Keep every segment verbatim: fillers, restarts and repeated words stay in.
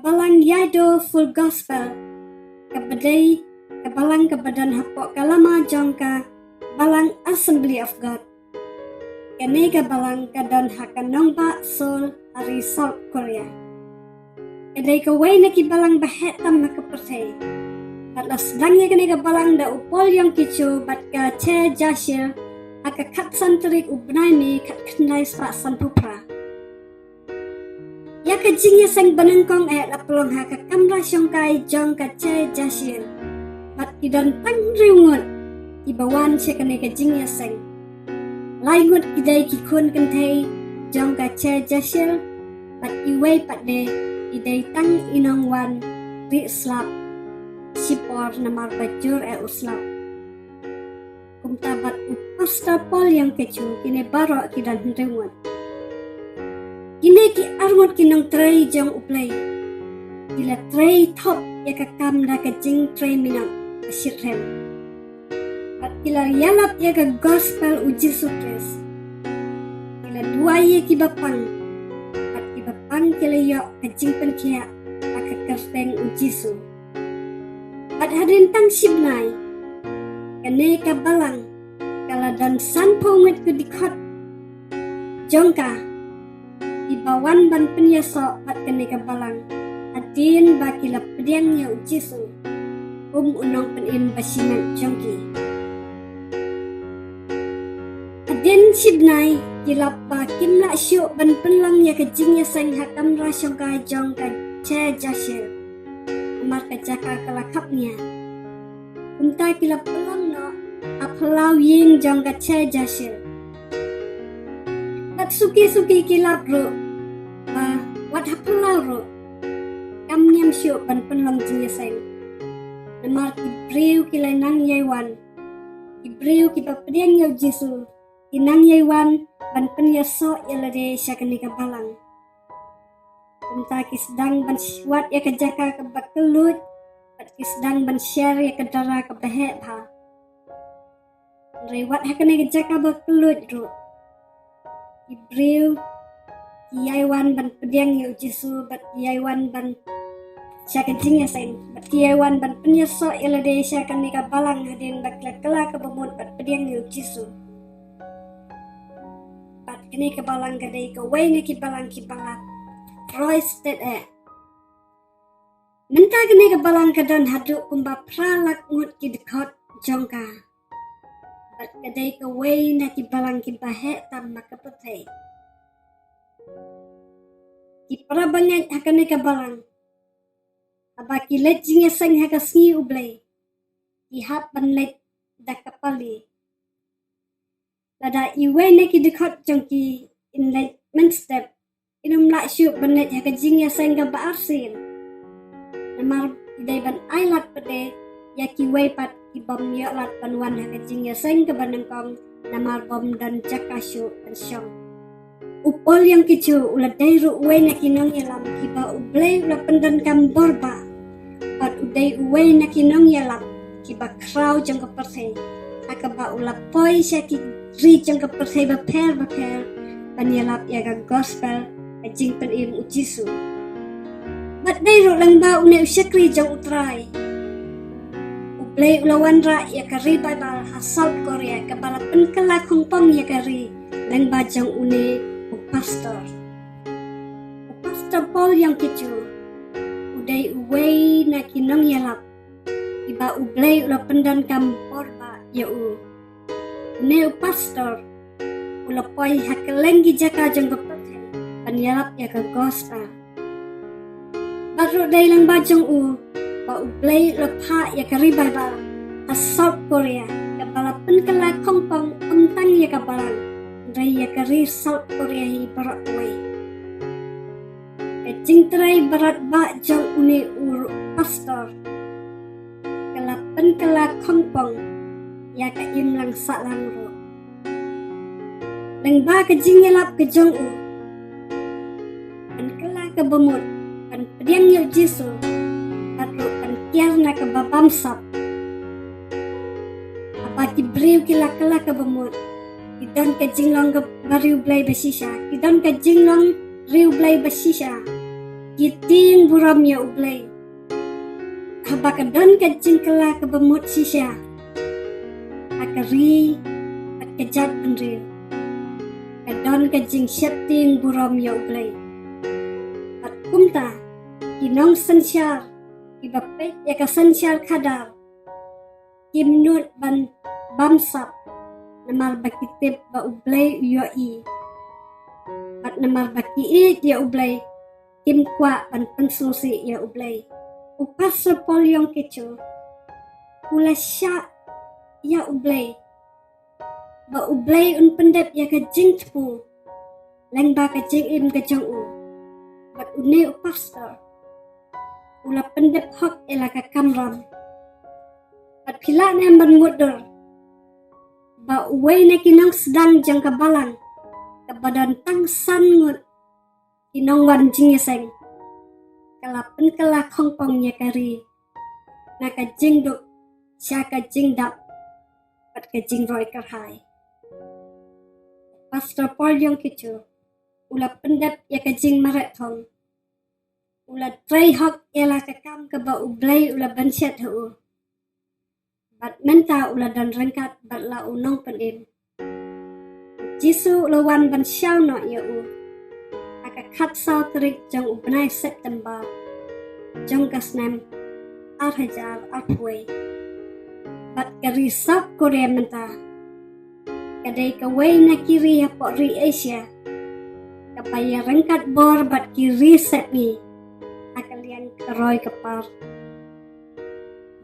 Balang Yaido Full Gospel, kaba dei ka balang kaba don hapoh ka lama jong ka Balang Assembly of God. Kane ka balang ka don ha ka nongbah Seoul, ha ri South Korea. Ka dei kawei na ki balang ba heh tam ha ka pyrthei. Bad la sdang ïa kane ka balang da u Paul Yong Ki Cho bad ka Che Jashil ha ka khatsan tarik u bnai May khatkhyndai spah sanphew phra. Ïa ka jingïaseng banyngkong eh la pynlong ha ka kamra shongkai jong ka Che Jashil. Bad ki don tang hynriew ngut kiba wan sha kane ka jingïaseng. Lai ngut ki dei ki khun kynthei jong ka Che Jashil, bad iwei pat de i dei tang i nongwan rieh slap shipor namar ba jur eh u slap. Kumta bad u Pastor Paul Yong Ki Cho, kine baroh ki don hynriew ngut. Kine ki ar ngut ki nongtrei jong U Blei ki la trei thok ïa ka kam da ka jingtrei minot ka shitrhem. Bad ki la ïalap ïa ka gospel U Jisu Khrist. Ki la duwai ïa kiba pang. Bad kiba pang ki la ïoh ka jingpynkhiah ha ka kyrteng U Jisu. Bad hadien tang shi bnai, kane ka balang ka la don sanphew ngut ki dkhot jong ka kiba wan ban pynïasoh bad kane ka balang hadien ba ki la pdiang ïa U Jisu kum u nongpynim bashimet jong ki. Hadien shi bnai ki lap ba kim lah shuh ban pynlong ïa ka jingïaseng ha kamra shongkai jong ka Che Jashil. Namar ka jaka ka la khapngiah. Kumta ki la pynlong noh ha phyllaw ïing jong ka Che Jashil. Bad suki suki ki lap ruh ba wat ha phyllaw ruh kam ñiam shuh ban pynlong jingïaseng. Namar ki briew ki la nang ïai wan. Ki briew kiba pdiang ïa U Jisu ki nang ïai wan ban pynïasoh ïa lade sha kane ka balang. Kumta ki sdang ban sh-, wad ïa ka jaka kaba kylluid, bad ki sdang ban share ïa ka dara kaba heh bha. Hynrei wat ha kane ka jaka ba kylluid ruh, ki briew ki ïai wan ban pdiang ïa U Jisu bad ki ïai wan ban sha ka jingïaseng bad ki ïai wan ban pynïasoh ïa lade sha kane ka balang hadien ba ki la kylla kaba mut bad pdiang ïa U Jisu. Bad kane ka balang ka dei kawei na ki balang kiba la roi stet eh. Mynta kane ka balang ka don haduh kumba phra lak ngut ki dkhot jong ka. Bad ka dei kawei na ki balang kiba heh tam ha ka pyrthei. Ki para bangeit ha kane ka balang, haba ki leit jingïaseng ha ka sngi U Blei, ki hap ban leit da ka pali. Lada iwei na ki dkhot jong ki in leit mynstep, in ym lah shuh ban leit ha ka jingïaseng kaba arsien. Namar i dei ban ailad pat de ïa kiwei pat kibym ïoh lad ban wan ha ka jingïaseng kaba nyngkong namar bym don jaka shuh ban shong. U Paul Yong Ki Cho u la dei ruh uwei na ki nongïalam kiba U Blei u la pyndonkam bor bha. Bad u dei uwei na ki nongïalam kiba khraw jong ka pyrthei, ha kaba u la poi sha ki ri jong ka pyrthei bapher bapher ban ïalap ïa ka gospel, ka jingpynim U Jisu. Bad dei ruh lyngba une u shakri jong U Trai, U Blei u la wanrah ïa ka revival ha South Korea kaba la pynkylla khongpong ïa ka ri lyngba jong une u pastor. U Pastor Paul Yong Ki Cho u dei uwei na ki nongïalap kiba U Blei u la pyndonkam bor bha ïa u. Une u pastor u la poi ha kylleng ki jaka jong ka pyrthei ban ïalap ïa ka gospel. Bad ruh dei lyngba jong u ba U Blei u la phah ïa ka revival ha South Korea, kaba la pynkylla khongpong ym tang ïa ka balang, hynrei ïa ka ri South Korea hi baroh kawei. Ka jingtrei baratbah jong une u pastor ka la pynkylla khongpong ïa ka imlang sahlang ruh. Lyngba ka jingïalap ka jong u, ban kylla kaba mut ban pdiang ïa U Jisu, bad ruh ban kiar na kaba bamsap. Haba ki briew ki la kylla kaba mut, ki don ka jinglong kaba riewblei ba shisha, ki don ka jinglong riewblei ba shisha. Ki tieng burom ïa U Blei. Haba ka don ka jingkylla kaba mut shisha ha ka ri bad ka jaitbynriew, ka don ka jingsheptieng burom ïa U Blei. Bad kumta, ki nongsynshar kiba peit ïa ka synshar khadar kim nud ban bamsap, namar ba ki tip ba U Blei u ïohi. Bad namar ba ki ïeit ïa U Blei, kim kwah ban pynsngewsih ïa U Blei. U Pastor Paul Yonggi Cho u la shah ïa U Blei ba U Blei un pyndep ïa ka jingthmu lyngba ka jingim ka jong u. Bad une u pastor u la pyndep hok ïa la ka kamram. Bad phi lah ne em ban mutdur ba uwei na ki nongsdang jong ka balang, kaba don tang san ngut ki nongwan jingïaseng, ka la pynkylla khongpong ïa ka ri na ka jingduk sha ka jingdap bad ka jingroi kyrhai. Pastor Paul Yonggi Cho u la pyndep ïa ka jingmareh thong. U la trei hok ïa la ka kam kaba U Blei u la bynshet ha u. Bad mynta u la don ryngkat bad la u nongpynim. Jisu u la wan ban shaw noh ïa u ha ka khatsaw tarik jong u bnai September jong ka snem ar hajar arphew. Bad ka ri South Korea mynta ka dei kawei na ki ri hapoh ri Asia kaba ïaryngkat bor bad ki ri sepngi ha ka liang ka roi ka par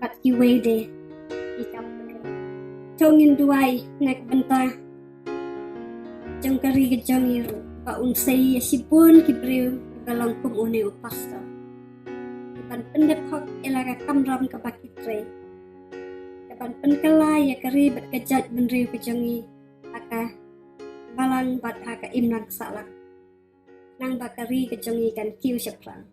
bad kiwei de ki kam pyrkhat. To ngin duwai na ka bynta jong ka ri ka jong ngi ruh, ba un sei ïa shibun ki briew kiba long kum une u pastor, kiban pyndep hok ïa la ka kamram kaba ki trei, kaban pynkylla ïa ka ri bad ka jaitbynriew ka jong ngi ha ka balang bad ha ka imlang sahlang, nang ba ka ri ka jong ngi kan kiew shaphrang.